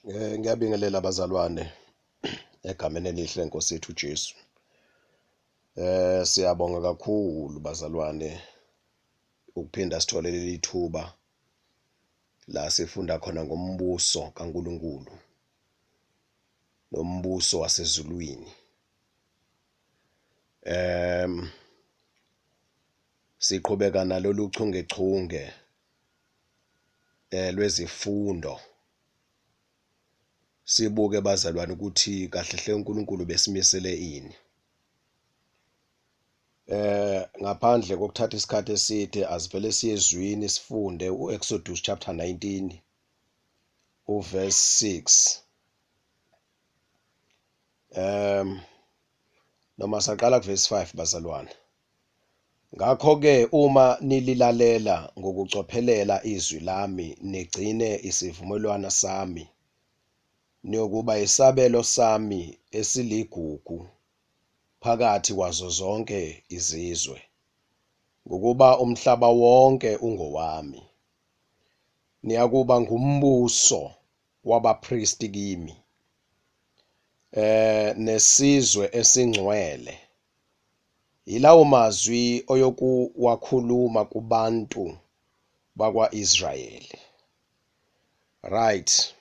Ngiyabingelela bazalwane egameni elihle Nkosi yethu uJesu. Siyabonga kakhulu bazalwane ukuphinda sithole leli thuba la sifunda khona ngombuso kaNkuluNkulu nombuso wasezulwini. Siqhubeka nalolu chungechunge lwezifundo sibuke bazalwane ukuthi kahle hle uNkulunkulu besimisele ini. Ngaphandle kokuthatha isikhathi eside asivele siyezwini sifunde uExodus chapter 19 uverse 6. Noma saqala kuverse 5 bazalwane. Ngakho-ke uma nililalela ngokucophelela izwi lami nigcine isivumelwano sami, niyokuba isabelo sami esiligugu phakathi kwazo zonke izizwe, ngokuba umhlaba wonke ungowami. Niyakuba ngumbuso wabapristi kimi, nesizwe esingcwele. Yilawo mazwi oyokuwakhuluma kubantu bakwa-Israyeli. Right.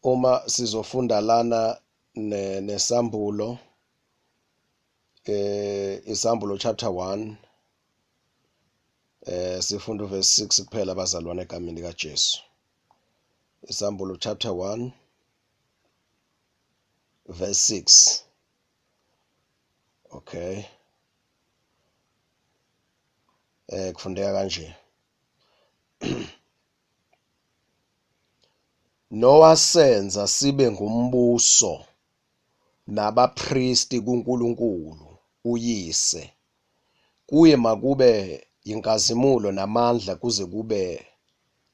Uma sizofunda lana nesambulo, isambulo chapter 1, sifunda uverse 6 kuphela bazalwane egameni likaJesu. Isambulo chapter 1 verse 6. Okay. Kufundeka kanje. Nowasenza sibe ngumbuso nabapristi kuNkulunkulu uyise. Kuye makube inkazimulo namandla kuze kube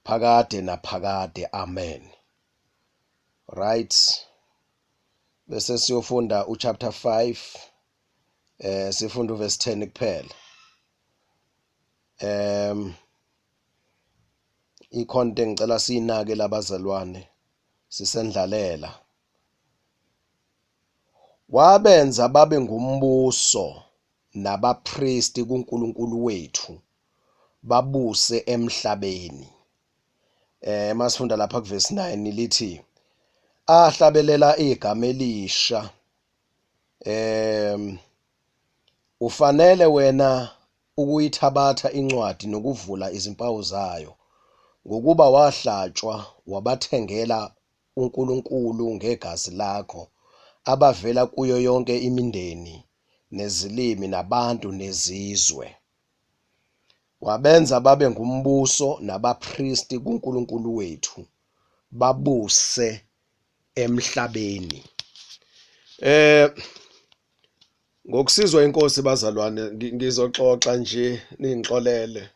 phakade naphakade. Amen. Right. Bese siyofunda uchapter 5, sifunda uverse 10 kuphela. Ikhonto engicela sinake labazalwane sisendlalela. Wabenza babe ngumbuso nabapristi kuNkulunkulu wethu, babuse emhlabeni. Masifunda lapha kuverse 9 lithi ahlabelela igama elisha. Ufanele wena ukuyithabatha incwadi nokuvula izimpawu zayo, ngokuba wahlatshwa wabathengela uNkulunkulu ngegazi lakho abavela kuyo yonke imindeni nezilimi nabantu nezizwe. Wabenza babe ngumbuso nabapristi kuNkulunkulu wethu, babuse emhlabeni. Ngokusizwa inkosi bazalwane, ngizoxoxa nje ningixolele.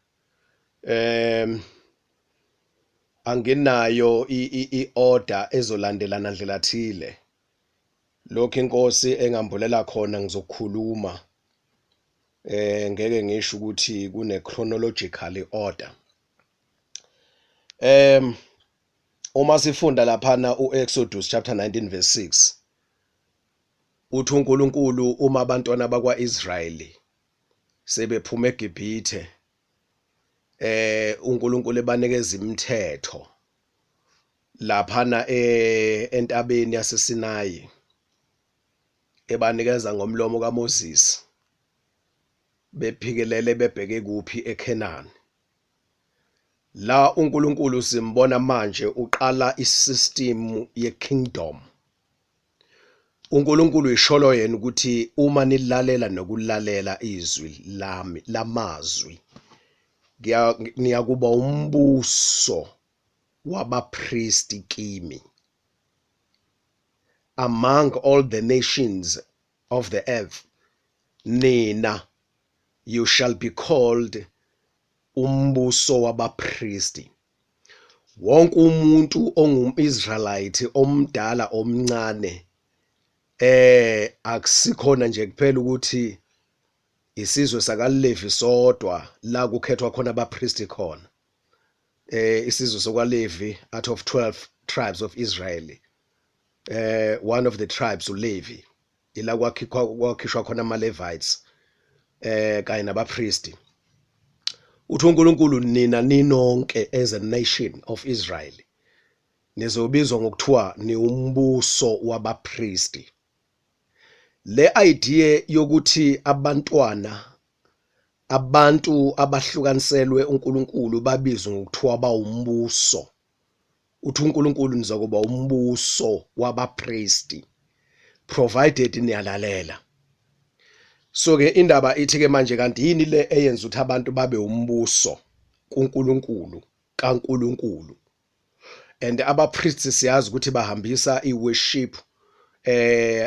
Anginayo iorder ezolandelana ndlela thile. Lokho inkosi engambulela khona ngizokhuluma. Ngeke ngisho ukuthi kune chronological order. Uma sifunda laphana uExodus chapter 19 verse 6, uthi uNkulunkulu uma abantwana bakwaIsrayeli sebephuma eGibhithe, uNkulunkulu ebanikeza imithetho laphana entabeni yaseSinayi, ebanikeza ngomlomo kaMoses, bephikelele bebheke kuphi eKhenani. La uNkulunkulu simbona manje uqala isystem yekingdom. uNkulunkulu isholo yena ukuthi uma nilalela nokulalela izwi lami lamazwi, niyakuba umbuso wabapristi kimi among all the nations of the earth. Nina you shall be called umbuso wabapristi. Wonke umuntu ongumIsraelite omdala omncane, akusikhona nje kuphela ukuthi isizwe sakaLevi sodwa la kukhethwa khona abapristi khona. Isizwe sakwaLevi out of 12 tribes of Israel, one of the tribes uLevi, ila kwakhishwa khona ama Levites kanye nabapristi. Uthi uNkulunkulu nina ninonke as a nation of Israel nizobizwa ngokuthiwa niwumbuso wabapristi. Le idea yokuthi abantwana, abantu abahlukaniselwe uNkulunkulu babizwe ngokuthiwa bawumbuso, uthi uNkulunkulu nizokuba umbuso wabapristi provided niyalalela. So ke indaba ithi ke manje kanti yini le eyenza ukuthi abantu babe umbuso kuNkulunkulu kaNkulunkulu? And abapriests siyazi ukuthi bahambisa iworship,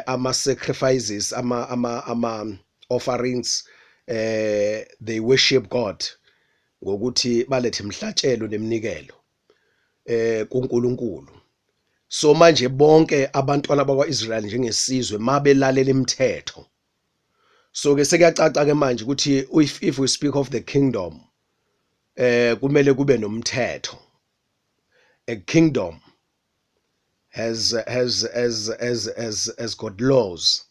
ama sacrifices, ama offerings, they worship God ngokuthi balethe imihlatshelo neminikelo kuNkulunkulu. So manje bonke abantwana bakwaIsrael njengesizwe mabelalela imithetho. So ke sekuyacaca ke manje ukuthi if we speak of the kingdom, kumele kube nomthetho. A kingdom has got laws,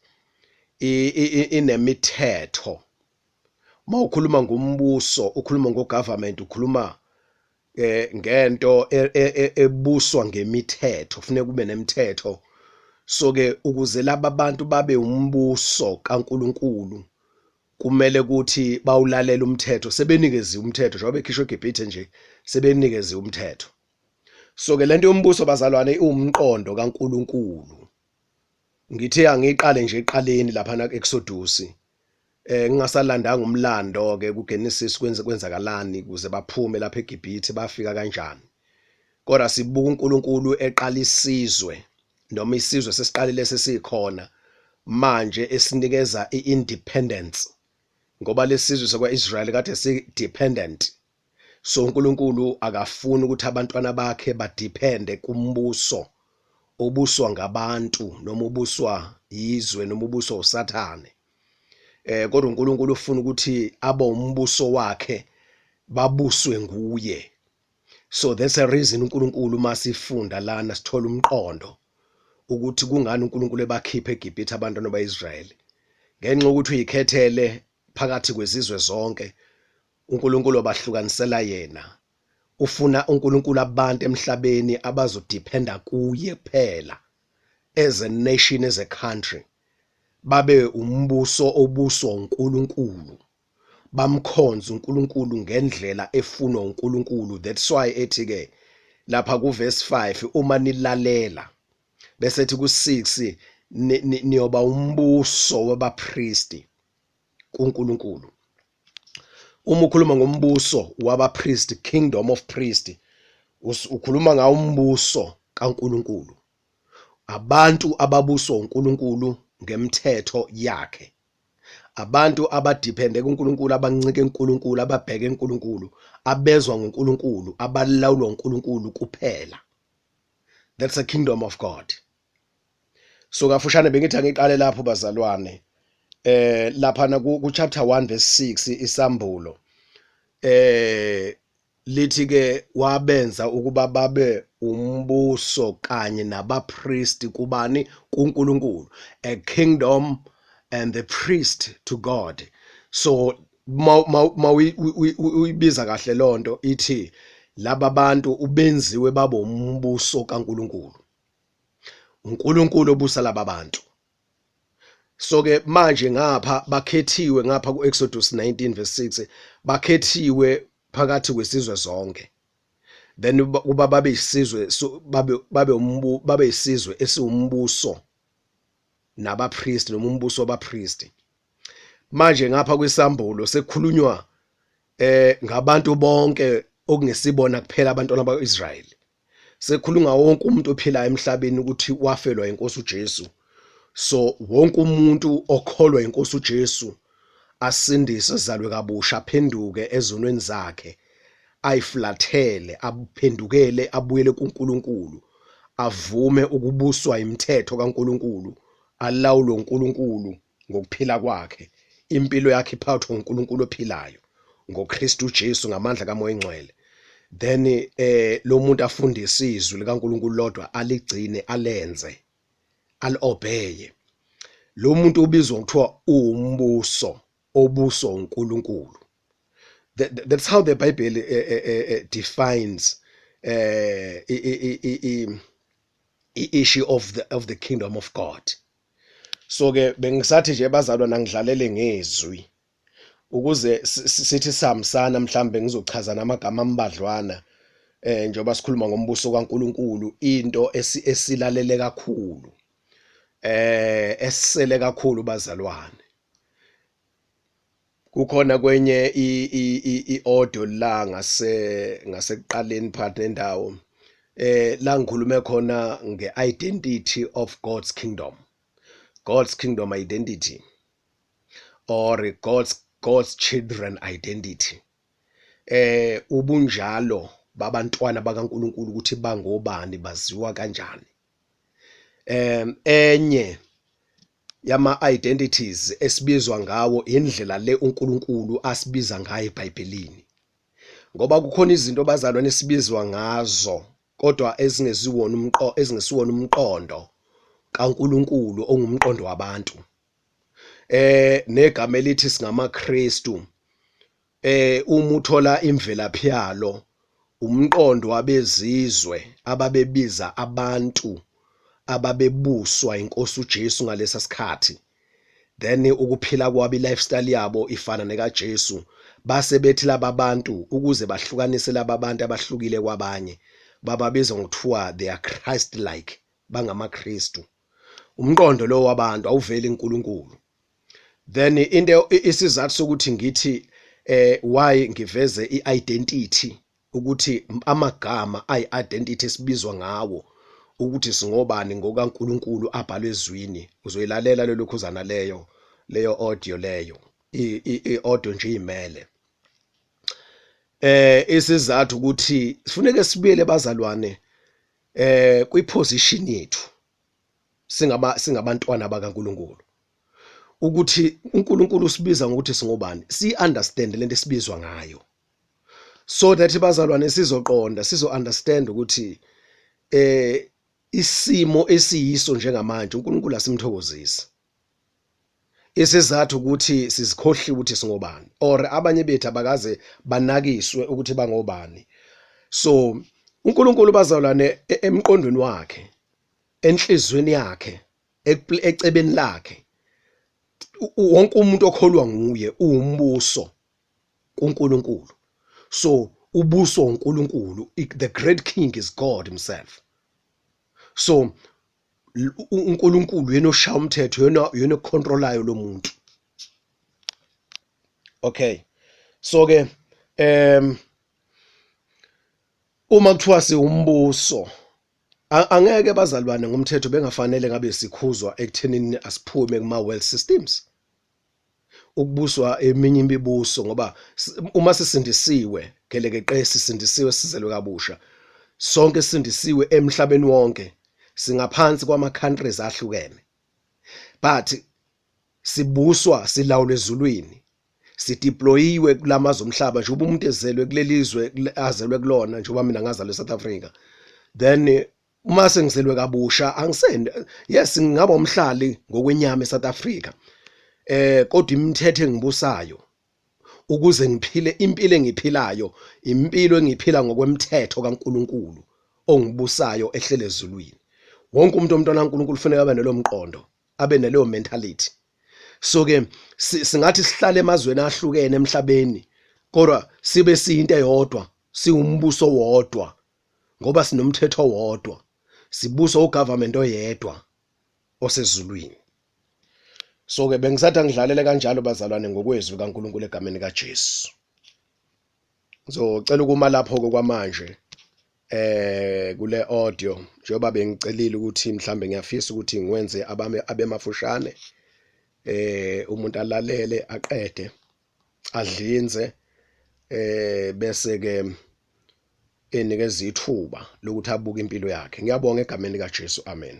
inemithetho. Mawukhuluma ngombuso, ukhuluma ngogovernment, ukhuluma ngento ebuswa ngemithetho, kufuneka kube nemithetho. So ke ukuze laba bantu babe umbuso kaNkulunkulu kumele ukuthi bawulalela umthetho. Sebenikeziwe umthetho njengoba bekhishwe eGibhithe nje, sebenikeziwe umthetho. So ke lento yombuso bazalwane iwumqondo kaNkulunkulu. Ngithe angiqale nje eqaleni lapha na Exodus, ngingasalandanga umlando ke kuGenesis kwenzakalani ukuze baphume lapha eGibhithe, bafika kanjani. Kodwa sibuka uNkulunkulu eqala isizwe, noma isizwe sesiqalile sesikhona manje, esinikeza iindependence, ngoba lesizwe sakwaIsrael kade si dependent. So uNkulunkulu akafuni ukuthi abantwana bakhe badepende kumbuso obuswa ngabantu, noma ubuswa yizwe, noma ubuswa uSathane. Kodwa uNkulunkulu ufuna ukuthi abe umbuso wakhe, babuswe nguye. So that's a reason uNkulunkulu masifunda lana sithola umqondo ukuthi kungani uNkulunkulu ebakhipha eGibhithe abantwana baIsrael. Ngenxa yokuthi uyikhethele phakathi kwezizwe zonke, uNkulunkulu wabahlukanisela yena. Ufuna uNkulunkulu abantu emhlabeni abazodependa kuye kuphela as a nation, as a country, babe umbuso obuswa uNkulunkulu, bamkhonza uNkulunkulu ngendlela efunwa uNkulunkulu. That's why ethi ke lapha ku verse 5 uma nilalela, bese ethi ku 6 niyoba umbuso wabapristi kuNkulunkulu. Uma ukhuluma ngombuso wabapristi, kingdom of priest, ukhuluma ngawo umbuso kaNkulunkulu, abantu ababuswa uNkulunkulu ngemthetho yakhe, abantu abadepende kuNkulunkulu, abancike kuNkulunkulu, ababheke kuNkulunkulu, abezwa ngoNkulunkulu, abalawulwa uNkulunkulu kuphela. That's a kingdom of God. So kafushane bengithi angiqale lapho bazalwane, lapha na ku chapter 1 verse 6 isambulo, lithi ke wabenza ukuba babe umbuso kanye nabapristi kubani? kuNkulunkulu. A kingdom and the priest to God. So ma uyibiza kahle lonto, ithi laba bantu ubenziwe babe umbuso kaNkulunkulu, uNkulunkulu obusa laba bantu. So ke manje ngapha bakhethiwe, ngapha kuExodus 19 verse 6 bakhethiwe phakathi kwesizwe zonke, then kuba babe isizwe, babe isizwe esiwumbuso nabapristi, noma umbuso wabapristi. Manje ngapha kwisambulo sekukhulunywa ngabantu bonke okungesibona kuphela abantwana bakwaIsrael. Sekukhulunywa wonke umuntu ophilayo emhlabeni ukuthi wafelwa inkosi uJesu. So wonke umuntu okholwa inkosi uJesu asindiswe, azalwe kabusha, aphenduke ezonweni zakhe, ayiflathele, aphendukele, abuyele kuNkulunkulu, avume ukubuswa imithetho kaNkulunkulu, alawulwe uNkulunkulu ngokuphila kwakhe, impilo yakhe iphathwe uNkulunkulu ophilayo ngoKristu Jesu ngamandla kaMoya oNgcwele. Then lo muntu afundise izwi likaNkulunkulu lodwa, aligcine, alenze, alobeye. Lo muntu ubizwa ngokuthiwa uwumbuso obuswa uNkulunkulu. That's how the Bible defines i-issue of the kingdom of God. So ke bengisathi nje, bazalwana, ngidlalele ngezwi ukuze sithi sihambisana, mhlambe ngizochaza namagama ambadlwana, njengoba sikhuluma ngombuso kaNkulunkulu, into esilalele kakhulu, esisele kakhulu, bazalwane. Kukhona kwenye i-audio la ngasekuqaleni phakathi nendawo, la ngikhulume khona nge-identity of God's kingdom, God's kingdom identity or God's children identity, ubunjalo babantwana bakaNkulunkulu, ukuthi bangobani, baziwa kanjani. Enye yama identities esibizwa ngawo, indlela le uNkulunkulu asibiza ngayo eBhayibhelini, ngoba kukhona izinto, bazalwane, esibizwa ngazo kodwa ezingesiwona umqondo kaNkulunkulu, ongumqondo wabantu. Negama elithi singamaKristu, uma uthola imvelaphi yalo, umqondo wabezizwe ababebiza abantu ababebuswa inkosi uJesu ngalesa sikhathi. Then ukuphila kwabo, i-lifestyle yabo ifana nekaJesu, base bethi laba bantu, ukuze bahlukanise laba bantu abahlukile kwabanye, bababiza ngokuthiwa they are Christ like, bangamaKristu. Umqondo lo wabantu awuveli kuNkulunkulu. Then into, isizathu sokuthi ngithi why ngiveze i-identity, ukuthi amagama ayi-identity esibizwa ngawo ukuthi singobani ngokaNkulunkulu, abhalwe ezwini. Uzoyilalela lelo khuzana, leyo audio, leyo i-audio nje imele isizathu ukuthi sifuneke sibuyele, bazalwane, kwiposition yethu singabantwana bakaNkulunkulu, ukuthi uNkulunkulu usibiza ngokuthi singobani, si understand lento esibizwa ngayo, so that, bazalwane, sizoqonda, sizo understand ukuthi isimo esiyiso njengamanje uNkulunkulu asimthokozisi. Isizathu ukuthi sizikhohliwe ukuthi singobani, or abanye bethu abakaze banakiswe ukuthi bangobani. So uNkulunkulu, bazalwane, emqondweni wakhe, enhlizweni yakhe, ecebeni lakhe, wonke umuntu okholwa nguye uwumbuso kuNkulunkulu. So ubuso uNkulunkulu, the great king is God himself. So uNkulunkulu yena oshaya umthetho, yena ocontrolayo lo muntu. Okay, so ke uma kuthiwa siwumbuso, angeke, bazalwane, ngomthetho bengafanele ngabe sikhuzwa ekuthenini asiphume kuma world systems, ukubuswa eminye imibuso, ngoba uma sisindisiwe gelekeqe, sisindisiwe, sizelwe kabusha, sonke sisindisiwe emhlabeni wonke, singaphansi kwama countries ahlukene, but sibuswa, silawulwe ezulwini, sideployiwe kulamazwe omhlaba. Nje umuntu ezelwe kulelizwe azelwe kulona, njengoba mina ngazalwa eSouth Africa, then uma sengizelwe kabusha, angisende, yes, ngingaba umhlali ngokwenyama eSouth Africa, kodwa imithetho engibusayo ukuze ngiphile impilo engiphilayo, impilo engiphila ngokwemthetho kaNkulunkulu ongibusayo ehlele ezulwini. Wonke umuntu omntwana kaNkulunkulu kufanele abe nalo mqondo, abe naleyo mentality. So ke singathi sihlale emazweni ahlukene emhlabeni, kodwa sibe siyinto eyodwa, siwumbuso wodwa, ngoba sinomthetho wodwa, sibuswa ugovernment oyedwa osezulwini. So ke bengisathi angidlalele kanjalo, bazalwane, ngokwezwi kaNkulunkulu egameni kaJesu. Ngizocela ukuma lapho ke kwamanje kule audio, njengoba bengicelile ukuthi mhlambe ngiyafisa ukuthi ngiwenze abame abemafushane, umuntu alalele aqede, adlinze, bese ke enikeza ithuba lokuthi abuke impilo yakhe. Ngiyabonga egameni likaJesu, amen.